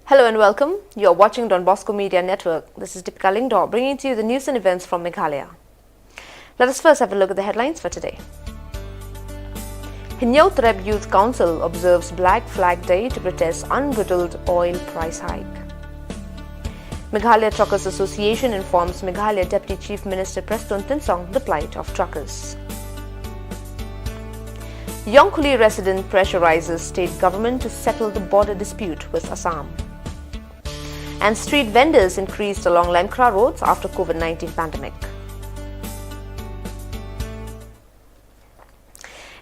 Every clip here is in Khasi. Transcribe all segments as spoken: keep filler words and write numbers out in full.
Hello and welcome. You're watching Don Bosco Media Network. This is Deepika Lyngdoh bringing to you the news and events from Meghalaya. Let us first have a look at the headlines for today. Hynñiewtrep Youth Council observes Black Flag Day to protest unbridled oil price hike. Meghalaya Truckers Association informs Meghalaya Deputy Chief Minister Prestone Tynsong the plight of truckers. Yongkhuli resident pressurizes state government to settle the border dispute with Assam. And street vendors increased along Lamkra roads after COVID nineteen pandemic.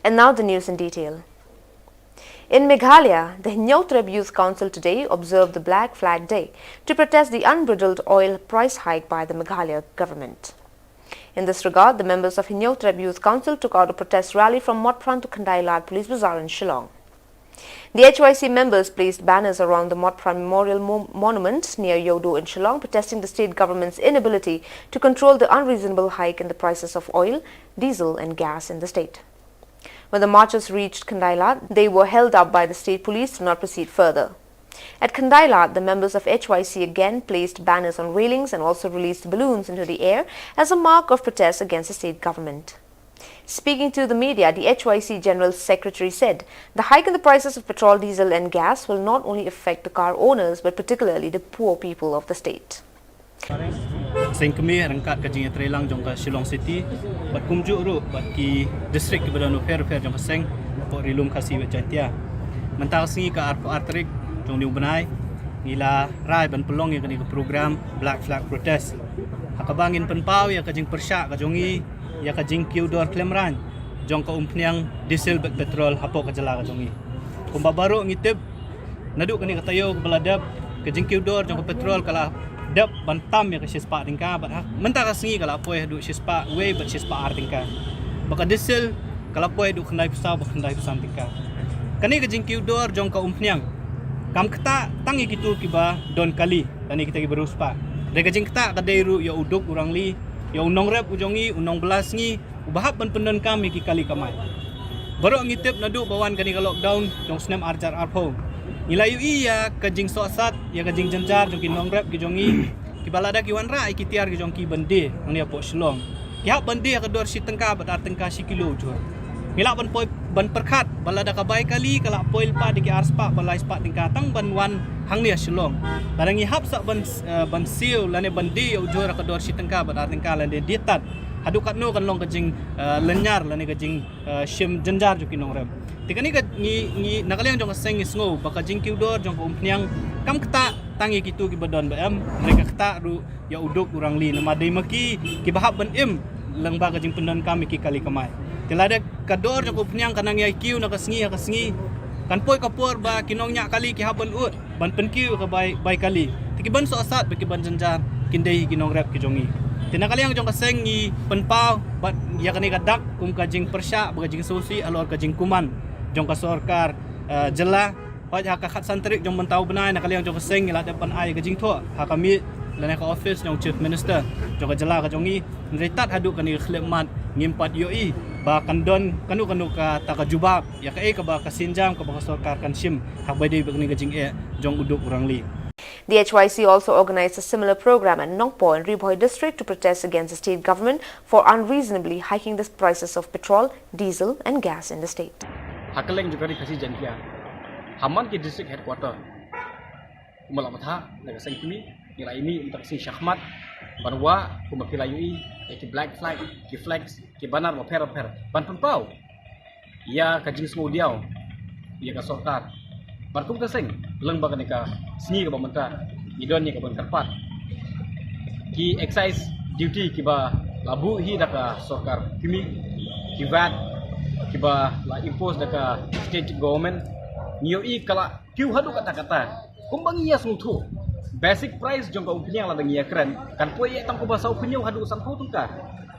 And now the news in detail. In Meghalaya, the Hynñiewtrep Youth Council today observed the Black Flag Day to protest the unbridled oil price hike by the Meghalaya government. In this regard, the members of Hynñiewtrep Youth Council took out a protest rally from Motphran to Khyndai Lad Police Bazar in Shillong. The H Y C members placed banners around the Motphran Memorial Mo- Monument near Yodo in Shillong, protesting the state government's inability to control the unreasonable hike in the prices of oil, diesel, and gas in the state. When the marchers reached Khyndai Lad, they were held up by the state police to not proceed further. At Khyndai Lad, the members of H Y C again placed banners on railings and also released balloons into the air as a mark of protest against the state government. Speaking to the media, the H Y C General Secretary said the hike in the prices of petrol, diesel, and gas will not only affect the car owners but particularly the poor people of the state. Seng kmie ryngkat ka jingïatreilang jong ka Shillong City bad kumjuh ruh bad ki district kiba don bapher bapher jong ka seng hapoh Ri Lum Khasi West Jaintia. Mynta ka sngi ka arphew ar tarik jong une u bnai ngi la rai ban pynlong ïa kane ka program Black Flag Protest ha kaba ngin pynpaw ïa ka jingpyrshah ka jong ngi ïa ka jingkiew dor khlem rang jong ka umphniang diesel bad petrol hapoh ka jylla ka jong ngi. Kumba baroh ngi tip, naduh kane ka taïew kaba la dep, ka jingkiew dor jong ka petrol ka la dep ban tam ïa ka shispah tyngka bad ha mynta ka sngi ka la poi haduh shispah wei bad shispah ar tyngka. Bad ka diesel ka la poi haduh khyndai phew saw bad khyndai phew san tyngka. Kane ka jingkiew dor jong ka umphniang kam ktah tang ïa kito kiba don kali lane kita kiba riewspah. Dei ka jingktah ka dei ruh ïa u duk u rangli, ïa u nongrep u jong ngi, u nongbylla sngi, uba hap ban pyndonkam ïa ki kali kamai. Baroh ngi tip naduh ba wan kane ka lockdown jong u snem ar hajar arphew, ngi la ïohi ïa ka jingsohsat, ïa ka jingjynjar jong ki nongrep ki jong ngi kiba lada ki wanrah ïa ki tiar ki jong ki ban die hangne hapoh Shillong, ki hap ban die ha ka dor shi tyngka bad ar tyngka shi kilo ujhur. Ngi lah ban poi ban pyrkhat ba lada ka bai kali ka lah poi lypa da ki ar spah bad lai spah tyngka tang ban wan hangne ha Shillong. Lada ngi hap sah ban, eh, ban siew lane ban die ujhur ha ka dor shi tyngka bad ar tyngka lane die tad, haduh katno kan long ka jing, eh, lynñiar lane ka jing, eh, shim jynjar jong ki nongrep. Te kane ka ngi, ngi na ka liang jong ka seng ngi sngew ba ka jingkiew dor jong ka umphniang kam ktah tang ïa kito kiba don ba em, hynrei ka ktah ruh ïa u duk u rangli namar dei ma ki kiba hap ban im lyngba ka jingpyndonkam ïa ki kali kamai. Te lada ka dor jong ka umphniang ka nang ïai kiew na ka sngi ha ka sngi, kan poi ka por ba ki nongñiah kali ki hap ban ud ban pynkiew ïa ka bai, bai kali. Te ki ban sohsat bad ki ban jynjar kin dei hi ki nongrep ki jong ngi. Te na ka liang jong ka seng ngi pynpaw bad ïa kane ka dak kum ka jingpyrshah bad ka jingsngewsih halor ka jingkuman jong ka sorkar, eh, jylla. Hooid, ha ka khatsan tarik jong mynta u bnai na ka liang jong ka seng ngi la dep ban ai ka jingthoh ha ka miej lane ka office jong Chief Minister jong ka jylla ka jong ngi. Hynrei tad haduh kane ka khyllipmat ngim pat ïohi ba kan don kano kano kata ka jubab ïa kaei kaba ka sienjam kaba ka sorkar kan shim ha kaba ïadei bad kane ka jingeh jong u duk u rangli. The H Y C also organized a similar program at Nongpoh in Ri Bhoi district to protest against the state government for unreasonably hiking the prices of petrol, diesel and gas in the state. Ha kylleng jong ka Ri Khasi Jaiñtia, ha man ki district headquarter, kumba la bthah na ka seng kmie, ngi la ïa mih mynta ka sngi shakhmat ban wah kumba phi la ïohi ïa ki black flag, ki flags, ki banner bapher bapher ban pynpaw ïa ka jingsngewdiaw ïa ka sorkar. Bad kum ka seng, lyngba kane ka sngi kaba mynta, ngi don ïa ka ban kyrpad ki excise duty kiba la buh hi da ka sorkar kmie, ki vat kiba la impose da ka state government, ngi ïohi ka la kiew haduh katta katta. Kumba ngi ïa sngewthuh, basic price jong ka umphniang lada ngi ïa kren kan poi ïa tang kumba saw phew hynñiew haduh sanphew tyngka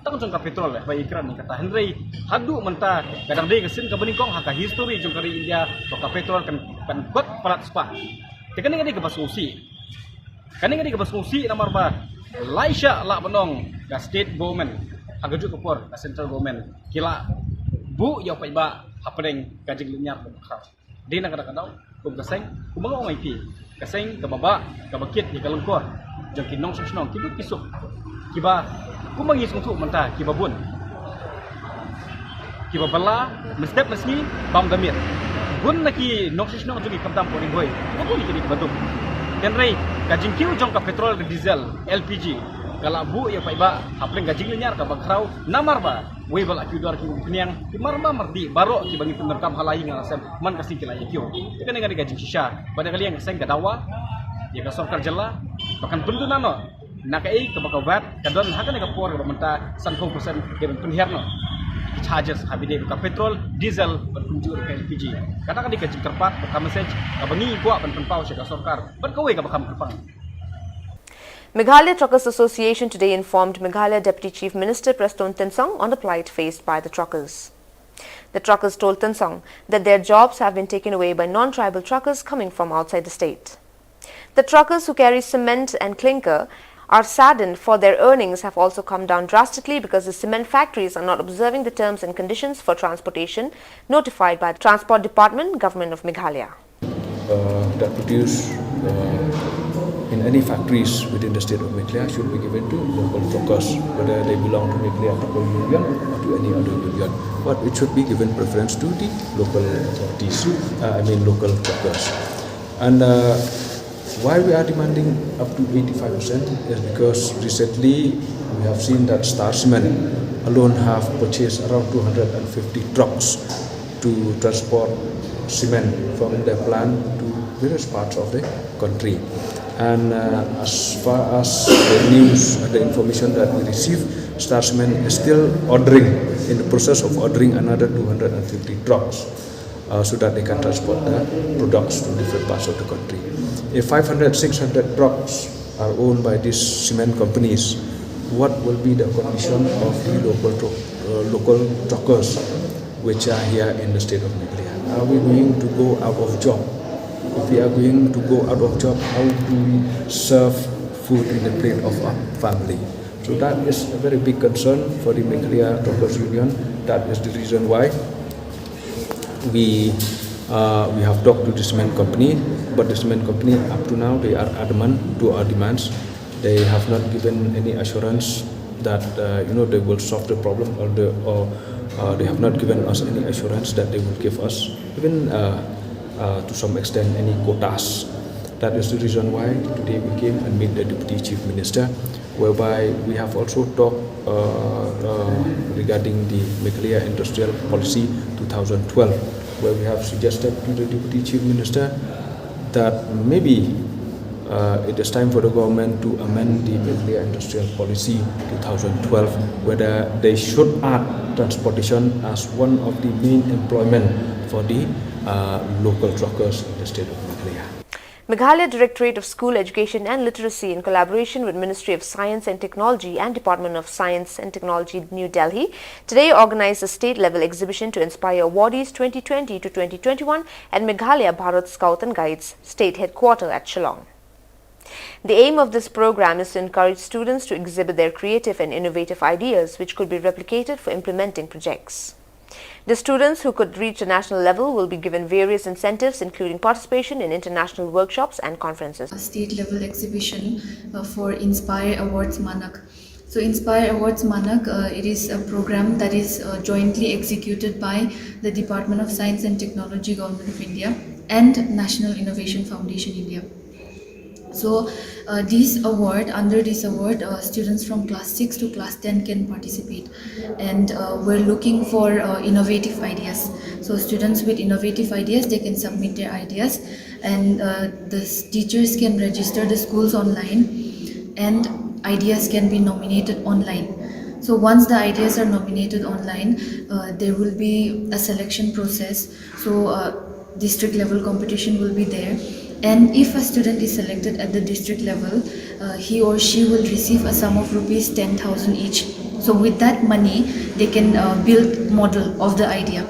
tang jong ka petrol, eh, ba ïa kren ïa kata. Hynrei haduh mynta ka dang dei ka sien kaba nyngkong ha ka history jong ka ri India ba ka petrol kan, kan kot palat spah. Te kane ka dei kaba sngewsih. Kane ka dei kaba sngewsih namar ba lai shah lah ban ong ka state government ha kajuh ka por ka central government ki la buh ïa u paidbah hapdeng ka jinglynñiar kaba khraw. Dei na kata ka daw Kum ka seng, kumba nga ong ïa phi, ka seng kaba bah, kaba kit ïa ka lyngkor jong ki nongshong shnong, ki duk ki suk, kiba kumba ngi sngewthuh mynta, kiba bun, kiba bylla mynstep mynsngi bam da miet. Bun na ki nongshong shnong jong ngi khamtam Phuhrieñhoi, kiba bun kine kiba duk. Hynrei ka jingkiew jong ka petrol, ka diesel, L P G, ka la buh ïa u paidbah hapdeng ka jinglynñiar kaba khraw, namar ba wei ba la kiew dor ki umphniang, ki mar ba mar dih, baroh kiba ngi pyndonkam ha la ïing ha la sem, man ka sngi ki la ïa kiew. Te kane ka dei ka jingshisha ba da ka liang ka seng ka dawa ïa ka sorkar jylla ba kan pynduna noh na kaei kaba ka vat ka don ha kane ka por kaba mynta, sanphew percent, dei ban pynhiar noh ki charges ha ba ïadei bad ka petrol, diesel bad kumjuh ruh ka L P G. Kata ka dei ka jingkyrpad bad ka message kaba ngi kwah ban pynpaw sha ka sorkar bad kawei kaba kham kyrpang. Meghalaya Truckers Association today informed Meghalaya Deputy Chief Minister Prestone Tynsong on the plight faced by the truckers. The truckers told Tynsong that their jobs have been taken away by non-tribal truckers coming from outside the state. The truckers who carry cement and clinker are saddened, for their earnings have also come down drastically because the cement factories are not observing the terms and conditions for transportation notified by the Transport Department, Government of Meghalaya. Uh, that produce uh, in any factories within the state of Meghalaya should be given to local truckers, whether they belong to Meghalaya Trucker Union or to any other union. But it should be given preference to the local authorities, uh, I mean local truckers. And uh, why we are demanding up to eighty-five percent is because recently we have seen that Star Cement alone have purchased around two hundred and fifty trucks to transport cement from their plant to various parts of the country. And uh, as far as the news and the information that we receive, Star Cement is still ordering, in the process of ordering another two hundred and fifty trucks uh, so that they can transport the products to different parts of the country. If five hundred, six hundred trucks are owned by these cement companies, what will be the condition of the local, tru- uh, local truckers which are here in the state of Meghalaya? Are we going to go out of job? If we are going to go out of job, how do we serve food in the plate of our family? So that is a very big concern for the Meghalaya Truckers Union. That is the reason why we uh, we have talked to the cement company, but the cement company up to now they are adamant to our demands. They have not given any assurance that uh, you know they will solve the problem, or the or uh, they have not given us any assurance that they will give us even uh, uh, to some extent any quotas. That is the reason why today we came and meet the Deputy Chief Minister, whereby we have also talked uh, uh, regarding the Meghalaya Industrial Policy two thousand twelve, where we have suggested to the Deputy Chief Minister that maybe uh, it is time for the government to amend the Meghalaya Industrial Policy two thousand twelve, whether they should add transportation as one of the main employment for the uh, local truckers in the state of Meghalaya. Meghalaya Directorate of School Education and Literacy, in collaboration with Ministry of Science and Technology and Department of Science and Technology, New Delhi, today organized a state-level exhibition to inspire awardees twenty twenty to twenty twenty-one at Meghalaya Bharat Scout and Guides State Headquarter at Shillong. The aim of this program is to encourage students to exhibit their creative and innovative ideas, which could be replicated for implementing projects. The students who could reach the national level will be given various incentives, including participation in international workshops and conferences. A state level exhibition uh, for Inspire Awards Manak. So, Inspire Awards Manak, uh, it is a program that is uh, jointly executed by the Department of Science and Technology, Government of India, and National Innovation Foundation India. So uh, this award, under this award, uh, students from class six to class ten can participate, and uh, we're looking for uh, innovative ideas. So students with innovative ideas, they can submit their ideas, and uh, the s- teachers can register the schools online, and ideas can be nominated online. So once the ideas are nominated online, uh, there will be a selection process. So uh, district level competition will be there, and if a student is selected at the district level, uh, he or she will receive a sum of rupees ten thousand each. So with that money, they can uh, build model of the idea.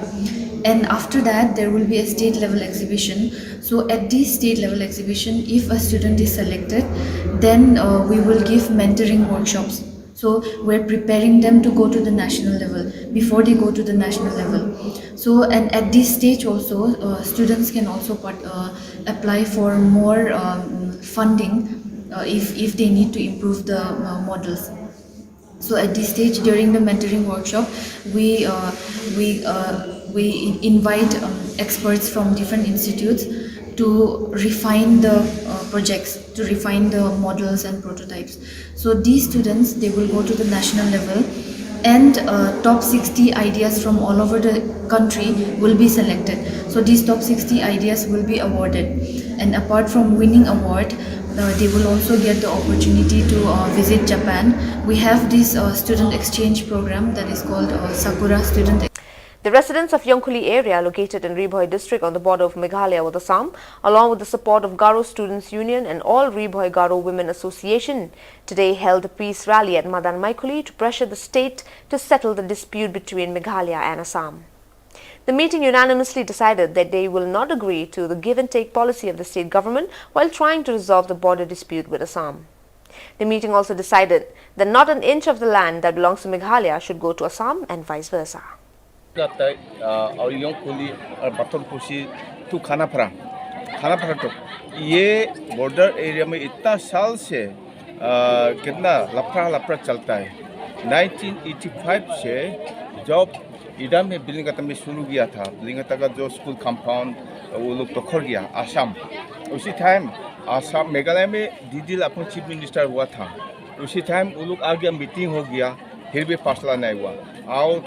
And after that, there will be a state level exhibition. So at this state level exhibition, if a student is selected, then uh, we will give mentoring workshops. So we're preparing them to go to the national level before they go to the national level. So, and at this stage also, uh, students can also part, uh, apply for more um, funding uh, if, if they need to improve the uh, models. So at this stage, during the mentoring workshop, we uh, we uh, we in- invite um, experts from different institutes to refine the uh, projects, to refine the models and prototypes. So these students, they will go to the national level, and uh, top sixty ideas from all over the country will be selected. So these top sixty ideas will be awarded. And apart from winning award, uh, they will also get the opportunity to uh, visit Japan. We have this uh, student exchange program that is called uh, Sakura Student. The residents of Yongkhuli area, located in Ri Bhoi district on the border of Meghalaya with Assam, along with the support of Garo Students Union and All Ri Bhoi Garo Women Association, today held a peace rally at Madan Maikhuli to pressure the state to settle the dispute between Meghalaya and Assam. The meeting unanimously decided that they will not agree to the give and take policy of the state government while trying to resolve the border dispute with Assam. The meeting also decided that not an inch of the land that belongs to Meghalaya should go to Assam and vice versa. Katai और योंगकुली और बथरपुसी टू खानापारा, खानापारा तो ये border area में इतना साल से कितना लफड़ा लफड़ा चलता है। नाइनटीन एटी फ़ाइव से जब इधर में बिलिंगता में शुरू किया था, बिलिंगता का जो स्कूल कंपाउंड वो लोग दखल किया असम। उसी टाइम असम मेघालय में डीडी लापुंग चीफ मिनिस्टर हुआ था। उसी टाइम वो लोग आ गया, मीटिंग हो गया, फिर भी फैसला नहीं हुआ। और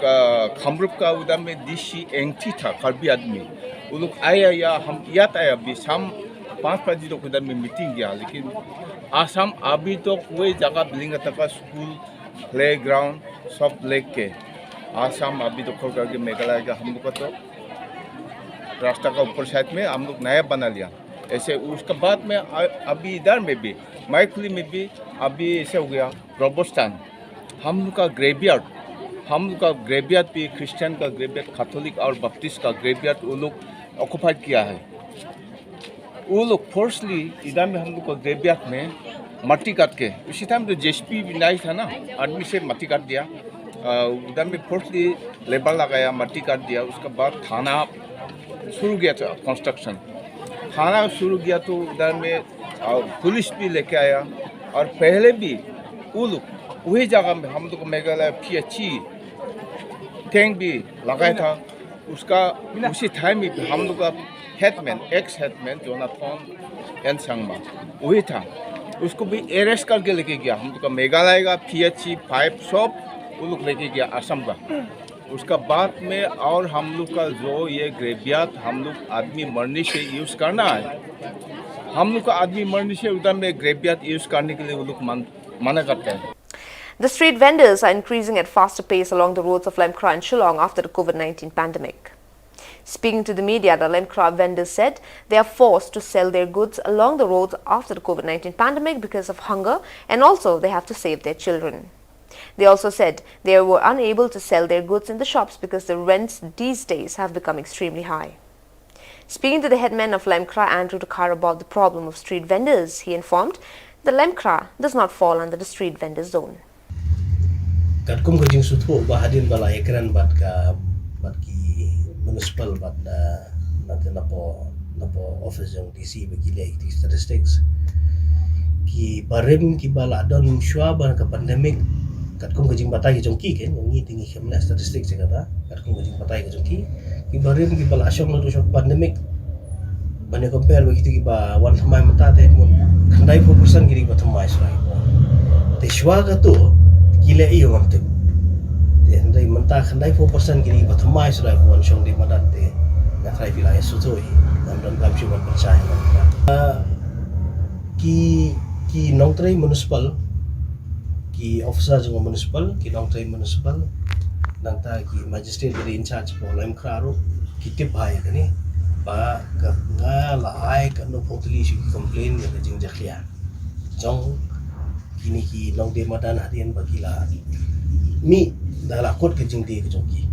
कामरूप का उधर में डीसी एंटी था, कार्बी आदमी, वो लोग आया या हम याद आया भी शाम पाँच बजे तक उधर में मीटिंग किया, लेकिन असम अभी तक वही जगह बिलिंगता का स्कूल, प्ले ग्राउंड सब लेके असम अभी दखल करके मेघालय का हम लोग का तो रास्ता का ऊपर साइड में हम लोग नया बना लिया। ऐसे उसके बाद में अभी इधर में भी माइखुली में भी अभी ऐसे हो गया। रबस्तान हम लोग का ग्रेवयार्ड, हम लोग का ग्रेवयार्ड भी क्रिश्चियन का ग्रेवयार्ड, कैथोलिक और बप्टिस्ट का ग्रेवयार्ड वो लोग ऑक्यूपाइड किया है। वो लोग फोर्सली इधर में हम लोग का ग्रेवयार्ड में मट्टी काट के, उसी टाइम तो जेसीबी भी नहीं था ना, आदमी से मट्टी काट दिया। उधर में फोर्सली लेबर लगाया, मट्टी काट दिया। उसके बाद थाना शुरू किया था कंस्ट्रक्शन। थाना शुरू किया तो उधर में पुलिस भी लेके आया। और पहले भी वो लोग वही जगह में हम लोग मेघालय पीएचई टैंक भी लगाया था। उसका उसी टाइम में हम लोग का headman, ex headman Jonathan N Sangma वही था। उसको भी अरेस्ट करके लेके गया। हम लोग का मेघालय का पीएचई पाइप सब वो लोग लेके गया असम का। उसका बाद में और हम लोग का जो ये ग्रेवयार्ड हम लोग आदमी मरने से यूज़ करना है, हम लोग का आदमी मरने से उधर में ग्रेवयार्ड यूज़ करने के लिए वो लोग मन, मना करते हैं। The street vendors are increasing at faster pace along the roads of Lemkra and Shillong after the COVID nineteen pandemic. Speaking to the media, the Lemkra vendors said they are forced to sell their goods along the roads after the COVID nineteen pandemic because of hunger, and also they have to save their children. They also said they were unable to sell their goods in the shops because the rents these days have become extremely high. Speaking to the headman of Lemkra, Andrew Dkhar, about the problem of street vendors, he informed that Lemkra does not fall under the street vendor zone. Katkum ka jingsngewthuh ba hadien ba la ïakren bad ka, bad ki municipal bad na, na, napoh, napoh office jong DC ba ki leh ki statistics, ki barim kiba la don shuwa ba ka pandemic, katkum ka jingbatai ka jong ki, kan, ngi te ngi khlem leh statistics ïa kata. Katkum ka jingbatai ka jong ki, ki barim kiba la shong naduh shuwa pandemic, ban ïa compare bad kito kiba wan thymmai mynta te, khyndai phew percent ki dei kiba thymmai shuwa. Te shuwa kato ki leh ïa u ngam tip. Te hynrei mynta khyndai phew percent ki dei kiba thymmai shuwa ba wan shong dei madan. Te nga trai phi la ïa sngewthuh hi, ngam don kam shuh ban pynshai. Ki, ki nongtrei municipal, ki officer jong municipal, ki nongtrei municipal, nangta ki magistrate ba dei in charge ba Lemkra ruh ki tip bha ïa kane, ba ka, nga la ai katno phew tylli shu ki complain ïa ka jingjakhlia jong kine ki nongdie madan hadien ba ki la mih da la kut ka jingdie ka jong ki.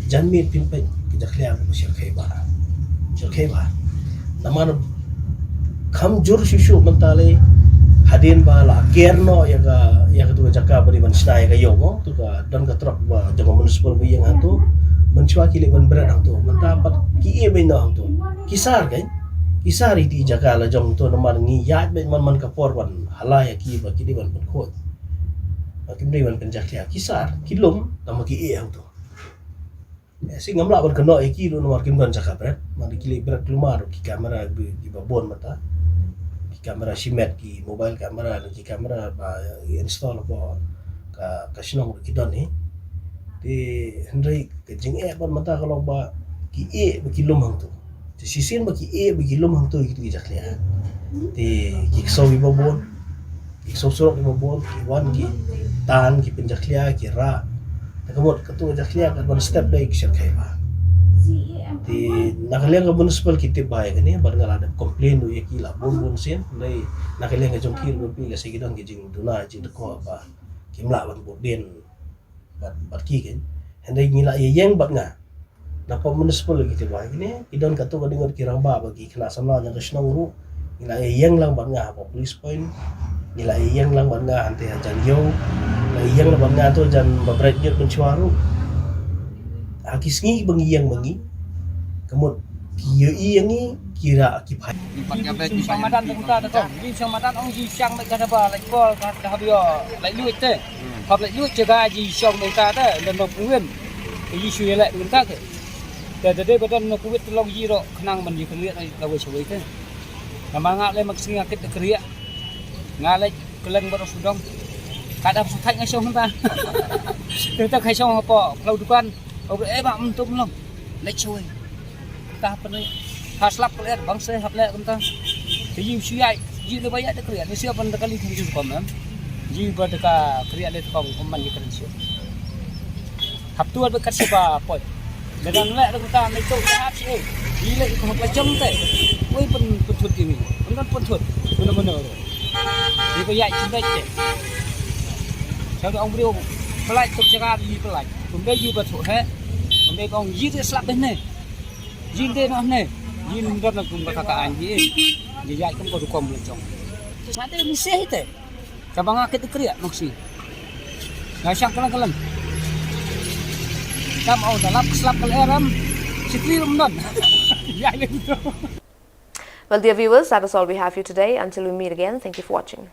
Jan miet phin peit ka jakhlia ka shyrkhei bha, shyrkhei bha. Namar kham jur shuh shuh mynta lei Hadien ba la ker noh ïa ka, ïa katu ka jaka ba dei ban shna ïa ka ïew mo, tu ka don ka trok ba jong ka municipal ba ïeng hangtu. Mynshuwa ki leh ban bret hangtu. Mynta pat ki ïeh beit noh hangtu. Ki sar kan. Ki sar ïa katu ka jaka la jong tu namar ngi ïaid beit man man ka por ban hala ïa ki ba ki dei ban pynkhuid. Ba kim dei ban pynjakhlia. Ki sar, ki lum, tang ba ki ïeh hangtu. Eh, shi ngam lah ban kynnoh ïa ki ruh namar kim don jaka bret. Manda ki leh bret kulmar ruh ki kamera ki, ki ba bun mynta. Ki kamera shimet, ki mobile camera, ki kamera ba install hapoh ka, ka shnong ruh ki don hi. Te hynrei ka jingeh ban mynta ka long ba ki ïeh ba ki lum hangtu. Te shisien ba ki ïeh ba ki lum hangtu ïa katu ki jakhlia. Te ki ksew ki ba bun. Ki ksew surok ki ba bun, ki wan ki tan, ki pynjakhlia, ki rah. Te ka mut katu ka jakhlia ka ban step dei ki shyrkhei ba. Te na ka liang ka municipal ki tip ba ïa kane, bad nga la dep complain ruh ïa ki la bun bun sien, dei na ka liang ka jong ki ruh phi ka sa ki don ki jingduna jingdakot ba kim lah ban bud dien bad, bad ki kan. Hynrei ngi la ïeng bad nga. Na pop municipal ki tip ba ïa kane, ki don katto katne ngut ki rangbah bad ki khynnah samla jong ka shnong ruh. Ngi la ïeng lang bad nga hapoh police point. Ngi la ïeng lang bad nga hangtei hajan ïew. Ngi la ïeng lang bad nga to jan ba bret ñiut mynshuwa ruh. Ha ki sngi ba ngi ïeng ba ngi, ka mut ki ïohi ïa ngi, ki rah ki phai. Ngi pat ka bret, ngi pat madan, ngi pat ka bret. Ngi shong madan, ong ji shang bad ka da ba, lait bol, ka da ha bio, lait luit te. Hap leh lut jaka ji shong mynta te, don nongpynwin. Te ji shu ïaleh mynta te. Te da dei ba don nongpynwin te long ji ruh khnang ban ïakynriah na lawei shawei te. Namar nga leh mak sngi nga kit da kriah. Nga leh kylleng bad u sudong. Ka da shu thait nga shong mynta. Te te ka shong hapoh khlaw dukan. Ong eh ba mynta long. Leh shawei. Ta hap ne. Ha slap ka leh bang se hap leh kumta. Te ji shu ïai, ji ne ba ïai da kriah, ne shu ban da kali kumju kom em. Ji ba da ka kriah le kom kom man ji kren shu. Hap tu ba kat shu ba poi. Da dang leh da kumta ne tu ya hap shu. Ji le ko hap la jong te. Wei pun pun thut ki mi. Pun kan pun thut. Pun mana. Ji ba ïai chin dai te. Sa da ong briew. Pelaj tu jaga ji pelaj. Kumbe ji ba tu he. Kumbe ong ji de slap ne. Jin de noh ne. Jin dot na kum ka ka an ji. Ji jai kum ko du kom le jong. Sa te mi se te. Ka banga ke te kriak nok si. Nga shang kalang kalang. Kam au da lap slap kal eram. Sikri rum don. Ya le tu. Well, dear viewers, that is all we have for you today. Until we meet again, thank you for watching.